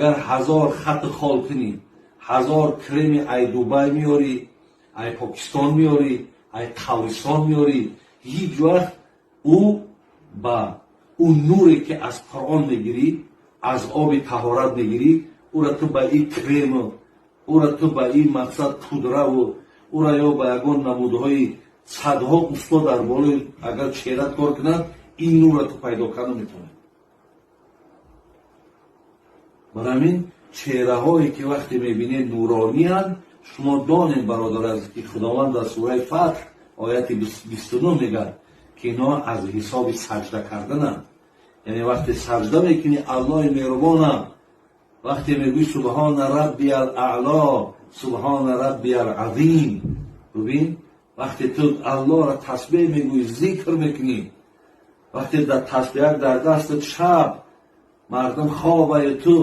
Агар ҳазор хати хол кунӣ, ҳазор креми ай Дубай меёрӣ, ай Покистон меёрӣ, ай Қавристон меёрӣ, ҳеҷ вақт ӯ ба ӯ нуре, ки аз Қуръон мегирӣ, аз оби таҳорат мегирӣ, ӯра ту ба ин крему, ӯра ту ба ин мақсад пудраву, ӯра ё ба ягон намудҳои садҳо усто дар болои агар чеҳрат кор кунад, ин нурра ту пайдо карда наметавонӣ. Барои ҳамин чеҳраҳое, ки вақте мебинед нурониянд, шумо донед, бародар азиз, ки Худованд дар сураи Фатҳ, ояти 29 мегӯяд, ки инҳо аз ҳисоби саҷда кардананд. Яъне вақте саҷда мекунӣ Аллоҳи меҳрубонам, вақте мегӯӣ субҳона раббиял аъло, субҳона раббиял азим, бибин, вақте ту Аллоҳро тасбеҳ мегӯӣ, зикр мекунӣ, вақте дар тасбеҳак дар дастат, шаб мардум хобаю ту